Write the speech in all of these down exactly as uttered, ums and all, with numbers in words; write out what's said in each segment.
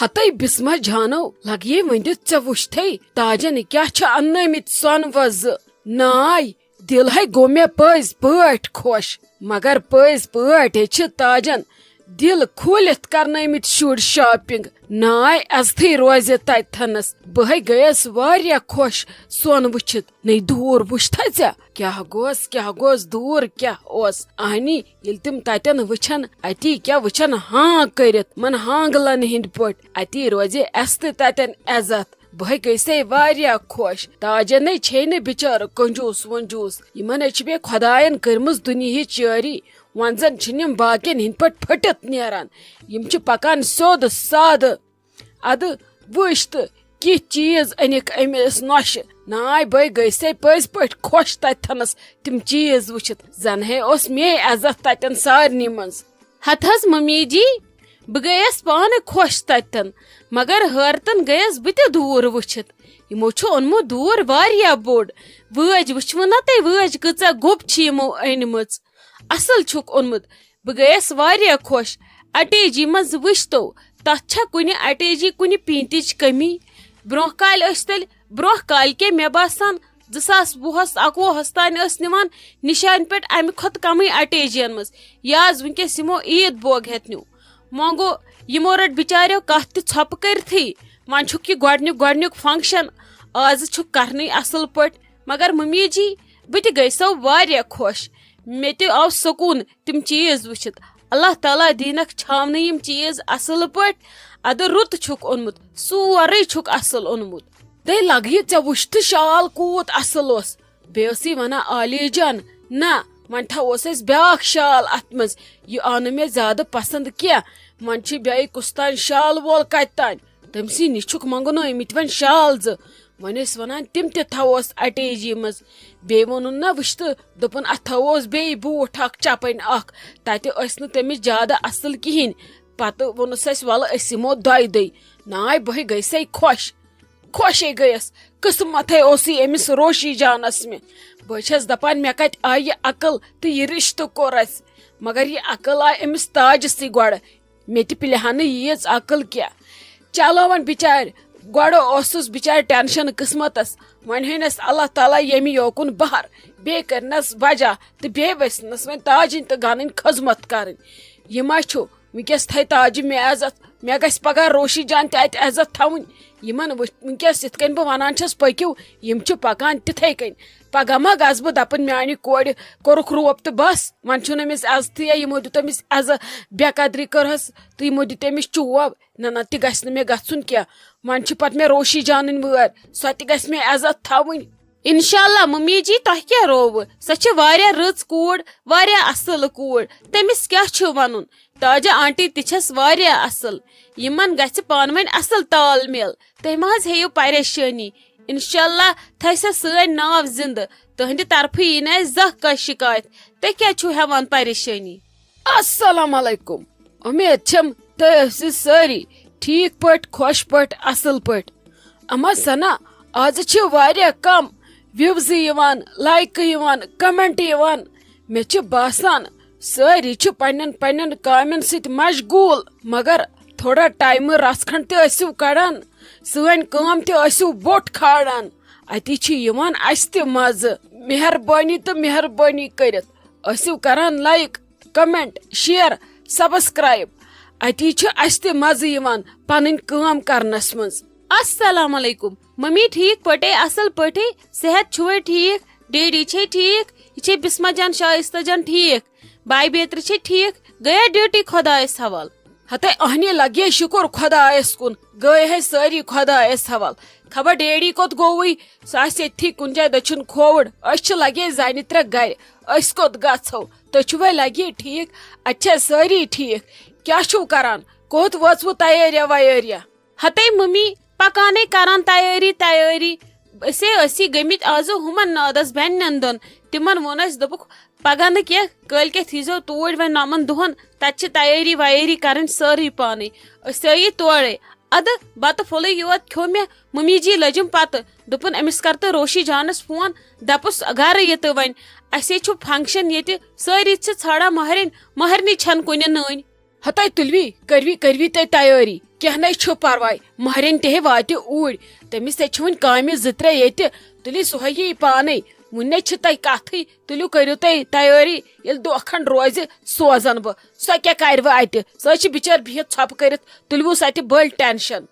ہتے بسمہ جانو، لگیے ؤنِتھ ژےٚ وُچھتھے تاجن کیٛاہ چھِ اننٲومٕتۍ سۄنہٕ وۄزٕ۔ ناے، دل ہے گوٚو مےٚ پٔزۍ پٲٹھۍ خۄش، مگر پٔزۍ پٲٹھۍ چھِ تاجن دل کھوٗلِتھ کرنٲومٕتۍ شُرۍ شاپنگ۔ ناے عزتھٕے روزِ تتہِ تھنس۔ بہٕ ہے گٔیس واریاہ خۄش سۄن وٕچھِتھ۔ نٔے دوٗر وٕچھتھا ژےٚ؟ کیٛاہ گوس، کیٛاہ گوس، دوٗر کیٛاہ اوس؟ اہنی، ییٚلہِ تِم تتٮ۪ن وٕچھن، اتی کیٛاہ وٕچھن، ہاں کٔرِتھ، من ہانگلن ہٕنٛدۍ پٲٹھۍ۔ اتی روزِ اَسہِ تہِ تتٮ۪ن عزت۔ بہٕ ہے گٔیسے واریاہ خۄش۔ تاجن ہے چھے نہٕ بِچارٕ کنجوٗس ونجوٗس۔ یِمن ہے چھِ بیٚیہِ خۄداین کٔرمٕژ دُنیہٕچ یٲری۔ وۄنۍ زن چھِنہٕ یِم باقین ہٕنٛدۍ پٲٹھۍ پھٔٹِتھ نیران۔ یِم چھِ پکان سیوٚد سادٕ۔ ادٕ وٕچھ تہٕ کِتھۍ چیٖز أنِکھ أمِس نۄشہِ۔ ناے بٔے گٔے سے پٔزۍ پٲٹھۍ خۄش تتہِ تھنس تِم چیٖز وٕچھِتھ۔ زن ہے اوس مے عزت تتٮ۪ن سارنٕے منٛز۔ ہتہٕ حظ ممی جی، بہٕ گٔیس پانہٕ خۄش تتٮ۪ن، مگر حٲرتن گٔیس بہٕ تہِ دوٗر وٕچھِتھ۔ یِمو چھُ اوٚنمُت دوٗر واریاہ بوٚڑ۔ وٲج وٕچھوٕ نا تۄہہِ، وٲج کۭژاہ گوٚب چھِ یِمو أنمٕژ۔ اصل چھُکھ اوٚنمُت۔ بہٕ گٔیس واریاہ خۄش۔ اٹیجی منٛز وٕچھتو، تتھ چھا کُنہِ اٹیجی، کُنہِ پیٖنتِچ کمی؟ برونٛہہ کالہِ ٲسۍ تیٚلہِ، برونٛہہ کالہِ کیٛاہ، مےٚ باسان، زٕ ساس وُہس، اکوُہس تام ٲسۍ نِوان نِشانہِ پٮ۪ٹھ امہِ کھۄتہٕ کمٕے اٹیجین منٛز۔ یہِ آز وٕنکیٚس یِمو عیٖد بوگ ہٮ۪تھ نیوٗ۔ وۄنۍ گوٚو، یِمو رٔٹ بِچاریو کتھ تہِ ژھۄپہٕ کٔرتھٕے۔ وۄنۍ چھُکھ یہِ گۄڈنیُک، گۄڈنیُک فنکشن، آز چھُکھ کرنٕے اصل پٲٹھۍ۔ مگر ممی جی، بہٕ تہِ گٔیسو واریاہ خۄش۔ مےٚ تہِ آو سکوٗن تِم چیٖز وٕچھِتھ۔ اللہ تعالیٰ دیٖنکھ چھاونہٕ یِم چیٖز اصل پٲٹھۍ۔ ادٕ رُت چھُکھ اوٚنمُت، سورُے چھُکھ اصل اوٚنمُت۔ تہٕ لگہِ ژےٚ وٕچھتہٕ شال کوٗت اصل اوس۔ بیٚیہِ ٲسٕے ونان عالی جان، نہ، وۄنۍ تھاووس أسۍ بیٛاکھ شال اتھ منٛز۔ یہِ آو نہٕ مےٚ زیادٕ پسند کینٛہہ۔ وۄنۍ چھِ بیٚیہِ کُستان شال وول کتہِ تانۍ؟ تٔمۍ سٕے نِش چھُکھ منٛگنٲومٕتۍ وۄنۍ شال زٕ۔ وۄنۍ ٲسۍ ونان تِم تہِ تھاووس اٹیجی منٛز۔ بیٚیہِ ووٚنُن نہ وٕچھتہٕ، دوٚپُن اتھ تھاووس بیٚیہِ بوٗٹھ اکھ، چپٕنۍ اکھ۔ تتہِ ٲسۍ نہٕ تٔمِس زیادٕ اصل کِہینۍ۔ پتہٕ ووٚنُس اسہِ، ولہٕ أسۍ یِمو دۄیہِ دۄہہِ۔ ناے بہٕ ہے گٔیسے خۄش۔ خۄشے گٔیس، قٕسمتھے اوسُے أمِس روشی جانس مےٚ۔ بہٕ چھس دپان، مےٚ کتہِ آیہِ یہِ عقل تہٕ یہِ رشتہٕ کوٚر اسہِ؟ مگر یہِ عقل آیہِ أمِس تاجسٕے گۄڈٕ۔ مےٚ تہِ پِلہِ ہا نہٕ ییٖژ عقل کینٛہہ۔ چلو وۄنۍ بِچارِ، گۄڈٕ اوسُس بِچارِ ٹینشن قٕسمتس، وۄنۍ ہٲینس اللہ تعالیٰ ییٚمہِ یوکُن بہر، بیٚیہِ کٔرنس بجا تہٕ بیٚیہِ ؤژھنس وۄنۍ تاجِنۍ تہٕ گنٕنۍ خدمت کرٕنۍ۔ یہِ ما چھُ وٕنکیٚس تھایہِ تاجہِ مےٚ عزت، مےٚ گژھِ پگاہ روشی جان تہِ اتہِ عزت تھاوٕنۍ۔ یِمن وٕچھ-، وٕنکیٚس یِتھ کٔنۍ بہٕ ونان چھس پٔکِو، یِم چھِ پکان تِتھے کٔنۍ۔ پگاہ ما گژھٕ بہٕ دپن، میانہِ کورِ کوٚرُکھ روب تہٕ بس، وۄنۍ چھُنہٕ أمِس عزتھٕے، یِمو دیُت أمِس عزت، بے قدری کٔرہس تہٕ یِمو دیُت أمِس چوب۔ نہ نہ، تہِ گژھِ نہٕ مےٚ گژھُن کینٛہہ۔ وۄنۍ چھِ پتہٕ مےٚ روشی جانٕنۍ وٲرۍ، سۄ تہِ گژھِ مےٚ عزت تھاوٕنۍ۔ انشاءاللہ ممی جی، تۄہہِ کیٛاہ رووٕ؟ سۄ چھِ واریاہ رٕژ کوٗر، واریاہ اصل کوٗر۔ تٔمِس کیٛاہ چھُ ونُن؟ تاجہ آنٹی تہِ چھس واریاہ اصل۔ یِمن گژھِ پانہٕ ؤنۍ اصل تال میل۔ تُہۍ مہ حظ ہیٚیِو پریشٲنی۔ انشاءاللہ تھایہِ سۄ سٲنۍ ناو زندٕ۔ تُہنٛدِ طرفہٕ یی نہٕ اسہِ زانٛہہ کانٛہہ شکایت۔ تُہۍ کیٛازِ چھِو ہٮ۪وان پریشٲنی؟ السلام علیکم۔ امید چھم تُہۍ ٲسِو سٲری ٹھیٖک پٲٹھۍ، خۄش پٲٹھۍ، اصل پٲٹھۍ۔ اما ثنا، آز چھِ واریاہ کم وِوزٕ یِوان، لایکہٕ یِوان، کمنٹ یِوان۔ مےٚ چھِ باسان سٲری چھِ پننٮ۪ن پننٮ۪ن کامٮ۪ن سۭتۍ مشغوٗل، مگر تھوڑا ٹایمہٕ رژھ کھنڈ تہِ ٲسِو کڑان، سٲنۍ کٲم تہِ ٲسِو بوٚٹھ کھالان۔ اتی چھِ یِوان اسہِ تہِ مزٕ۔ مہربٲنی تہٕ مہربٲنی کٔرِتھ ٲسِو کران لایک، کمنٹ، شیئر، سبسکرائب۔ اتی چھِ اسہِ تہِ مزٕ یِوان پنٕنۍ کٲم کرنس منٛز۔ السلام علیکم ممی، ٹھیک پٲٹھۍ؟ اصل پٲٹھۍ؟ صحت چھُوے ٹھیک؟ ڈیڈی چھے ٹھیک؟ یہِ چھے بسمہ جان، شائستہ جان ٹھیک؟ باے بیترِ چھے ٹھیک؟ گٔیا ڈیوٹی خۄدایس حوال؟ ہتے اہنی لگے شکر خۄدایس کُن، گٔے ہے سٲری خۄدایس حوال۔ خبر ڈیڈی کوٚت گوٚوٕے؟ سُہ آسہِ ییٚتھی کُنہِ جایہِ دٔچھُن کھووُر۔ أسۍ چھِ لگے زنہِ ترٛےٚ گرِ، أسۍ کوٚت گژھو؟ تُہۍ چھِوے لگے ٹھیک؟ اتہِ چھا سٲری ٹھیک؟ کیٛاہ چھِو کران؟ کوٚت وٲژوٕ تیٲریا ویٲریا؟ ہتے ممی، پکانے کران تیٲری تیٲری۔ أسے ٲسی گٔمٕتۍ آزٕ ہُمن نادس بینٮ۪ن دۄن۔ تِمن ووٚن اسہِ، دوٚپُکھ، پگاہ نہٕ کینٛہہ، کٲلۍ کٮ۪تھ ییٖزیو توٗرۍ وۄنۍ نۄمن دۄہن، تتہِ چھِ تیٲری ویٲری کرٕنۍ سٲرٕے پانے۔ أسۍ ژاے تورے۔ ادٕ بتہٕ پھوٚلٕے یوت کھیوٚو مےٚ، ممی جی لٔجِم پتہٕ۔ دوٚپُن، أمِس کر تہٕ روشی جانس فون، دپُس گرٕ یہِ تہٕ وۄنۍ۔ اسے چھُ فنکشن ییٚتہِ، سٲری چھِ ژھانڈان مہرِنۍ، مہرنہِ چھنہٕ کُنہِ نٔنۍ۔ ہتے تُلوی، کٔروی، کٔروی تُہۍ تیٲری۔ کینٛہہ نَے چھُ پرواے، مہرٮ۪ن تہِ ہے واتہِ اوٗرۍ۔ تٔمِس تہِ چھِ وٕنہِ کامہِ زٕ ترٛےٚ ییٚتہِ، تُلِو سۄ ہے یی پانے۔ وٕنہِ نَے چھِ تۄہہِ کَتھٕے، تُلِو کٔرِو تُہۍ تیٲری، ییٚلہِ دۄہ کھنٛڈ روزِ سوزن بہٕ۔ سۄ کیٛاہ کَرِ وۄنۍ اَتہِ؟ سۄ حظ چھِ بِچٲر بِہِتھ ژھۄپہٕ کٔرِتھ، تُلِوس اَتہِ بٔلۍ ٹٮ۪نشن۔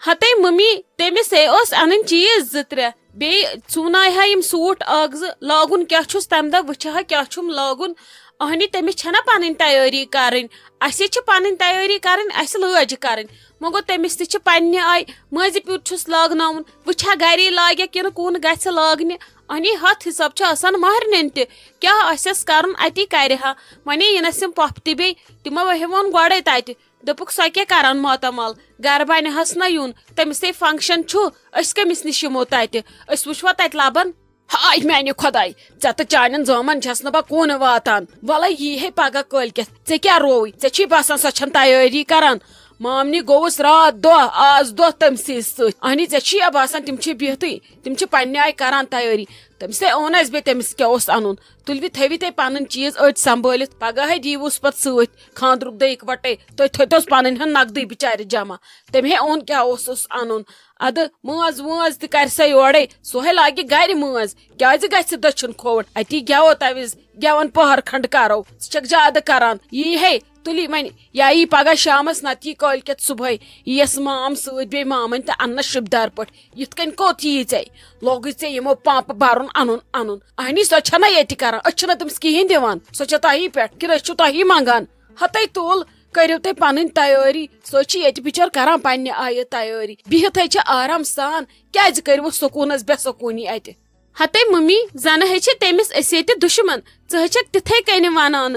ہتے مٔمی، تٔمِس ہے اوس اَنٕنۍ چیٖز زٕ ترٛےٚ، بیٚیہِ ژھُناے ہا یِم سوٗٹ اکھ زٕ لاگُن، کیٛاہ چھُس تَمہِ دۄہ وٕچھِ ہا کیٛاہ چھُم لاگُن۔ اہنی، تٔمِس چھَنا پَنٕنۍ تیٲری کَرٕنۍ؟ اَسے چھِ پَنٕنۍ تیٲری کَرٕنۍ، اَسہِ لٲج کَرٕنۍ۔ وۄنۍ گوٚو، تٔمِس تہِ چھِ پننہِ آیہِ مٲنزِ پیوٗت چھُس لاگناوُن، وٕچھِ ہا گرے لاگیکھ کِنہٕ کُن گژھِ لاگنہِ۔ اہنی، ہتھ حساب چھُ آسان مہرنٮ۪ن تہِ، کیٛاہ آسٮ۪س کرُن اتی کرِ ہا۔ ونے یِنس یِم پۄپھ تہِ بیٚیہِ، تِمو ہے ووٚن گۄڈے تتہِ، دوٚپُکھ، سۄ کیٛاہ کرن ماتامال، گرٕ بنہِ ہس نہ یُن، تٔمِس ہے function چھُ، أسۍ کٔمِس نِش یِمو تتہِ، أسۍ وٕچھوا تتہِ لبن؟ ہاے میانہِ خۄداے، ژےٚ تہٕ چانٮ۪ن زامن چھس نہٕ بہٕ کُن واتان۔ وَلَے یی ہے پگاہ کٲلۍ کٮ۪تھ، ژےٚ کیٛاہ رووُے؟ ژےٚ چھی باسان سۄ چھَنہٕ تیٲری کران؟ مامنہِ گوٚوُس راتھ دۄہ، آز دۄہ تٔمۍ سٕے سۭتۍ۔ اہنی، ژےٚ چھی یا باسان تِم چھِ بِہتٕے، تِم چھِ پننہِ آیہِ کران تیٲری۔ تٔمِس ہے اوٚن اَسہِ بیٚیہِ، تٔمِس کیٛاہ اوس اَنُن؟ تُلوِ تھٲوِو تُہۍ پنٕنۍ چیٖز أتۍ سنبھٲلِتھ، پگاہ ہے دیٖوُس پتہٕ سۭتۍ خانٛدرُک دۄہ اِکوٹے۔ تُہۍ تھٲوتوس پنٕنۍ ہن نقدٕے بِچارِ جمع۔ تٔمۍ ہے اوٚن کیٛاہ اوسُس اَنُن؟ ادٕ مٲنٛز وٲنٛز تہِ کرِ سۄ یورے، سۄ ہے لاگہِ گرِ مٲنٛز۔ کیٛازِ گژھِ دٔچھُن کھووُر؟ اتی گٮ۪وو تَوِز گٮ۪وَن پٔہر کھنٛڈ کرو۔ ژٕ چھکھ زیادٕ کران۔ یی ہے، تُلی وۄنۍ، یا یی پگاہ شامس، نتہٕ یی کٲلۍ کٮ۪تھ صبحٲے۔ یِیَس مام سۭتۍ بیٚیہِ مامن تہِ اننس شِبدار پٲٹھۍ۔ یِتھ کٔنۍ کوٚت ییٖژے؟ لوگُے ژےٚ یِمو پمپہٕ برُن، انُن، انُن۔ اہنی، سۄ چھنہ ییٚتہِ کران، أسۍ چھِنہ تٔمِس کِہیٖنۍ دِوان۔ سۄ چھےٚ تۄہی پٮ۪ٹھ، کِنہٕ أسۍ چھِو تۄہی منگان؟ ہتے تُل، کٔرِو تُہۍ پنٕنۍ تیٲری۔ سۄ چھِ ییٚتہِ بِچٲر کران پننہِ آیہِ تیٲری۔ بِہِتھ ہے چھِ آرام سان۔ کیٛازِ کٔرِو سکوٗنس بے سکوٗنی اتہِ؟ ہتے ممی، زنہٕ ہے چھِ تٔمِس أسۍ ییٚتہِ دُشمن۔ ژٕ ہے چھکھ تِتھے کٔنۍ ونان۔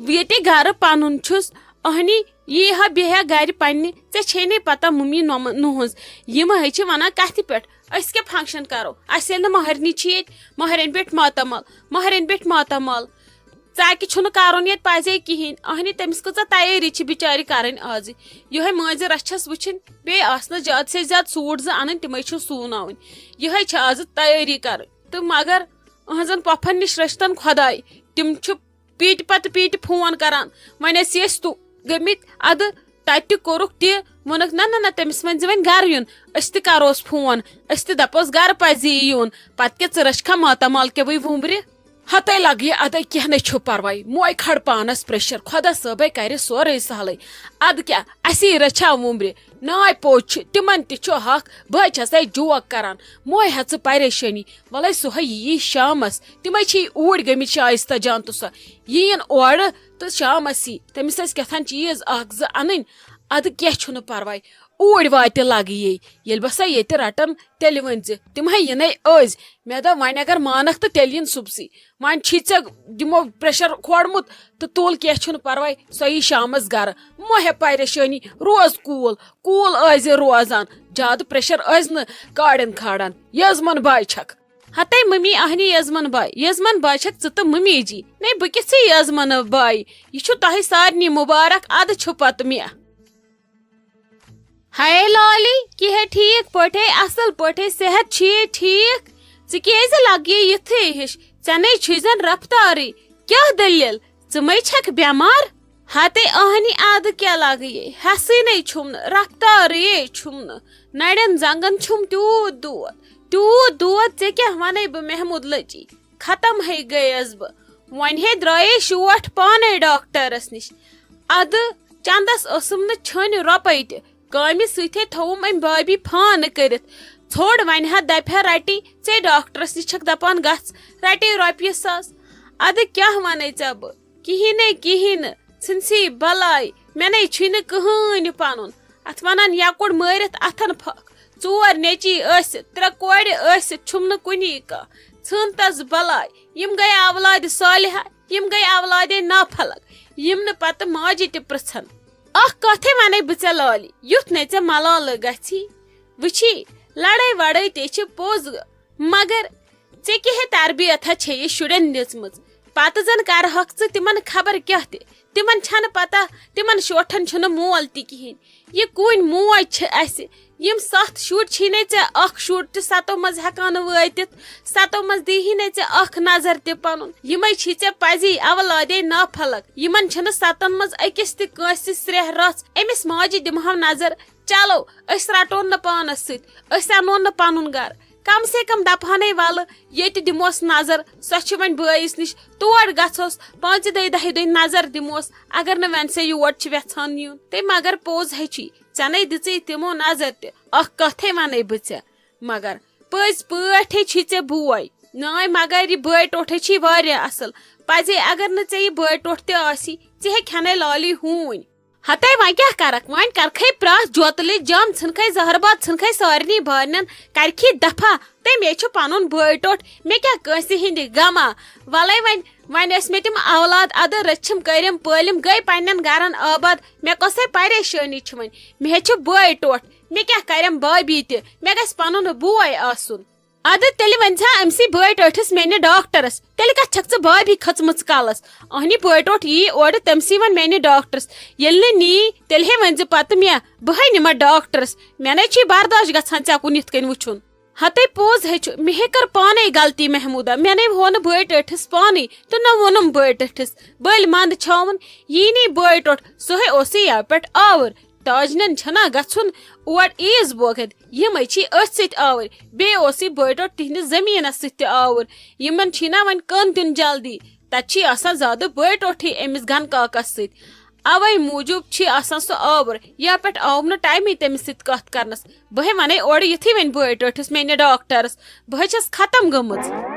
ییٚتہِ گرٕ پنُن چھُس، اہنی، یی ہا بیٚہہ ہا گرِ پننہِ۔ ژےٚ چھے نے پتہ ممی نۄمہٕ-، نُہٕنٛز۔ یِم ہے چھِ ونان کتھِ پٮ۪ٹھ، أسۍ کیٛاہ function کرو؟ اسہِ ییٚلہِ نہٕ مہرنہِ چھِ ییٚتہِ، مہرنہِ پٮ۪ٹھ ماتامال، مہرنہِ پٮ۪ٹھ ماتامال۔ ژٕ کہِ چھُنہٕ کرُن ییٚتہِ پزے کِہیٖنۍ۔ اہنہِ، تٔمِس کۭژاہ تیٲری چھِ بِچارِ کرٕنۍ آزٕ۔ یِہوٚے مٲنٛزِ رژھ چھس وٕچھِنۍ، بیٚیہِ آسنس زیادٕ سے زیادٕ سوٗٹ زٕ انٕنۍ، تِمے چھِ سُوناوٕنۍ۔ یِہوٚے چھِ آزٕ تیٲری کرٕنۍ۔ تہٕ مگر أہنٛزن پۄپھن نِش رٔچھتن خۄداے۔ تِم چھِ پیٖٹہِ پتہٕ پیٖٹہِ فون کران۔ وۄنۍ ٲسۍ أسۍ تو گٔمٕتۍ ادٕ تتہِ تہِ کوٚرُکھ تہِ، ووٚنُکھ، نہ، نہ، نہ، تٔمِس ؤنۍ زِ وۄنۍ گرٕ یُن، أسۍ تہِ کروس فون، أسۍ تہِ دپوس گرٕ پزِ یی یُن۔ پتہٕ کیٛاہ، ژٕ رٔچھکھا ماتامال کیٛاہ وٕے وُمبرِ؟ ہتے لگہِ یہِ ادے، کینٛہہ نے چھُ پرواے، موے کھڑ پانس pressure، خۄدا صٲبے کرِ سورُے سہلٕے۔ ادٕ کیٛاہ، اسی رٔچھا وُمبرِ؟ ناے پوٚز چھُ، تِمن تہِ چھُ حق، بہٕ حظ چھسے joke کران۔ موے ہیٚژٕ پریشٲنی، وَلَے سُہ ہے یی شامَس۔ تِمَے چھِ اوٗرۍ گٔمٕتۍ شایستہ جان تہٕ سۄ۔ یِیِن اورٕ تہٕ شامَس یی۔ تٔمِس ٲسۍ کیٛاہ تھام چیٖز اَکھ زٕ اَنٕنۍ۔ اَدٕ کینٛہہ چھُنہٕ پَرواے، اوٗرۍ واتہِ لَگہٕ یی۔ ییٚلہِ بہٕ سۄ ییٚتہِ رَٹَن، تیٚلہِ ؤنۍ زِ۔ تِم ہے یِنَے أزۍ۔ مےٚ دوٚپ، وۄنۍ اگر مانَکھ تہٕ تیٚلہِ یِن صُبسٕے۔ وۄنۍ چھی ژےٚ دِمو pressure کھولمُت تہٕ تُل، کینٛہہ چھُنہٕ پَرواے، سۄ یی شامَس گَرٕ۔ مہ ہے پریشٲنی، روز cool۔ Cool ٲسۍ زِ روزان، زیادٕ pressure ٲسۍ نہٕ کاڑٮ۪ن کھالان۔ یزمن باے چھکھ۔ ہتے ممی اہنی یزمن باے، یزمن باے چھکھ ژٕ تہٕ ممی جی۔ نے بہٕ کِژھ یزمن باے؟ یہِ چھُ تۄہہِ سارنٕے مُبارک، ادٕ چھُ پتہٕ مےٚ۔ ہے لالی، کہِ ہے ٹھیٖک پٲٹھۍ، اصل پٲٹھۍ، صحت چھُے ٹھیٖک؟ ژٕ کیازِ لگہٕ یہِ یِتھٕے ہِش؟ ژےٚ نے چھُے زن رفتارٕے۔ کیٛاہ دٔلیٖل؟ ژٕ مَے چھَکھ بٮ۪مار؟ ہتے اہنی ادٕ کیٛاہ لگہٕ یے؟ حسٕے نے چھُم نہٕ، رفتارٕے چھُم نہٕ۔ نرٮ۪ن زنگن چھُم تیوٗت دود، تیوٗت دود، ژےٚ کیٛاہ ونے بہٕ محمود لچی؟ ختم ہے گٔیس بہٕ۔ وۄنۍ ہے درٛایے شوٹھ پانے ڈاکٹرس نِش۔ ادٕ چندس ٲسٕم نہٕ چھٔنۍ رۄپے تہِ۔ کامہِ سۭتۍ ہے تھووُم أمۍ بابی فان کٔرِتھ۔ ژھوٚڑ وۄنۍ ہا دپہِ ہا رٹی، ژے ڈاکٹرس نِش چھکھ دپان گژھ، رٹے رۄپیہِ ساس۔ ادٕ کیٛاہ ونے ژےٚ بہٕ؟ کِہیٖنۍ نے کِہیٖنۍ نہٕ، ژھٕنسی بلاے، مےٚ نے چھُے نہٕ کٕہٕنۍ پنُن۔ اتھ ونان یکُڑ مٲرِتھ اتھن پھکھ۔ ژور نیچی ٲسِتھ، ترٛےٚ کورِ ٲسِتھ، چھُم نہٕ کُنی کانٛہہ۔ ژھٕن تس بلاے۔ یِم گٔے اولادِ صالحہ، یِم گٔے اولادِ نافلک، یِم نہٕ پتہٕ ماجہِ تہِ پرژھن۔ اکھ کتھے ونے بہٕ ژےٚ لالی، یُتھ نے ژےٚ ملالہٕ گژھی۔ وٕچھی، لڑٲے وڑٲے تے چھِ پوٚز، مگر ژےٚ کیٛاہ ہے تربیت ہا چھے یہِ شُرٮ۪ن دِژمٕژ؟ پتہٕ زن کرہکھ ژٕ تِمن خبر کیٛاہ تہِ۔ تِمن چھنہٕ پتہ، تِمن شوٹھن چھُنہٕ مول تہِ کِہیٖنۍ۔ یہِ کُنۍ موج چھِ اسہِ؟ یِم ستھ شُرۍ چھی نے ژےٚ اکھ شُر تہِ ستو منٛز ہٮ۪کان وٲتِتھ؟ ستو منٛز دیٖہی نے ژےٚ اکھ نظر تہِ پنُن؟ یِمے چھی ژےٚ پزی اولادے نافلک۔ یِمن چھنہٕ ستن منٛز أکِس تہِ کٲنٛسہِ سرٛیہ رژھ۔ أمِس ماجہِ دِمہو نظر، چلو، أسۍ رٹون نہٕ پانس سۭتۍ، أسۍ انون نہٕ پنُن گرٕ۔ کم سے کم دپہنے ولہٕ، ییٚتہِ دِموس نظر، سۄ چھِ وۄنۍ بٲیِس نِش، تور گژھوس، پانٛژِ دۄہہِ دَہہِ دۄہہِ نظر دِموس، اگر نہٕ وۄنۍ ژےٚ یور چھِ وٮ۪ژھان یُن۔ تہٕ مگر پوٚز ہے چھی، ژےٚ نے دِژٕے تِمو نظر تہِ، اکھ کتھے ونے بہٕ ژےٚ۔ مگر پٔزۍ پٲٹھۍ چھِ ژےٚ بوے۔ نانۍ، مگر یہِ بٲے ٹوٹھے چھی واریاہ اصل۔ پزے اگر نہٕ ژےٚ یہِ بٲے ٹوٹھ تہِ آسی، ژےٚ ہے کھٮ۪نے لالی ہوٗنۍ۔ ہتے وۄنۍ کیٛاہ کرکھ؟ وۄنۍ کرکھے پرٛژھ جوتلہِ جم، ژھٕنکھے زہرباد، ژھٕنکھے سارنٕے بارنٮ۪ن، کرکھی دفا۔ تہٕ مےٚ چھُ پنُن بٲے ٹوٹھ، مےٚ کیٛاہ کٲنٛسہِ ہٕنٛدِ غما؟ ولے وۄنۍ، وۄنۍ ٲسۍ مےٚ تِم اولاد ادٕ رٔچھِم کٔرِم پٲلِم، گٔے پننٮ۪ن گرن آباد، مےٚ کۄسے پریشٲنی چھِ وۄنۍ؟ مےٚ ہے چھُ بٲے ٹوٹھ، مےٚ کیٛاہ کرٮ۪م بابی تہِ؟ مےٚ گژھِ پنُن بوے آسُن۔ ادٕ تیٚلہِ ؤنۍ زِ ہا أمۍ سٕے بٲے ٹٲٹھِس میانہِ ڈاکٹرس، تیٚلہِ کتھ چھکھ ژٕ بابی کھٔژمٕژ کلس؟ اہنہِ بٲے ٹوٹھ یی اورٕ، تٔمۍ سٕے ون میانہِ ڈاکٹرس، ییٚلہِ نہٕ نی، تیٚلہِ ہے ؤنۍ زِ پتہٕ مےٚ، بہٕ ہے نِمہ ڈاکٹرس، مےٚ نے چھُے برداش گژھان ژےٚ کُن یِتھ کٔنۍ وٕچھُن۔ ہتے پوٚز ہے چھُ، مےٚ ہے کٔر پانے غلطی محمودہ، مےٚ نے ووٚن نہٕ بٲے ٹٲٹھِس پانے تہٕ نہ ووٚنُم بٲے ٹٲٹھِس، بٔلۍ منٛد چھاوُن، یی نی بٲے ٹوٹھ، سُہ ہے اوسُے یَوٕ پٮ۪ٹھ آوُر۔ تاجنٮ۪ن چھنا گژھُن اور عیٖز بوگتھ، یِمے چھی أتھۍ سۭتۍ آوٕرۍ۔ بیٚیہِ اوسُے بٲے ٹوٹھ تِہنٛدِس زٔمیٖنس سۭتۍ تہِ آوُر۔ یِمن چھی نا وۄنۍ کٕن دیُن جلدی، تتہِ چھی آسان زیادٕ بٲے ٹوٹھٕے أمِس گن کاکس سۭتۍ۔ اوے موٗجوٗب چھی آسان سُہ آوُر، یا پٮ۪ٹھ آو نہٕ ٹایمٕے تٔمِس سۭتۍ کتھ کرنس۔ بہٕ ہے ونے اورٕ یِتھُے وۄنۍ بٲے ٹٲٹھِس میانہِ ڈاکٹرس، بہٕ ہے چھس ختم گٔمٕژ۔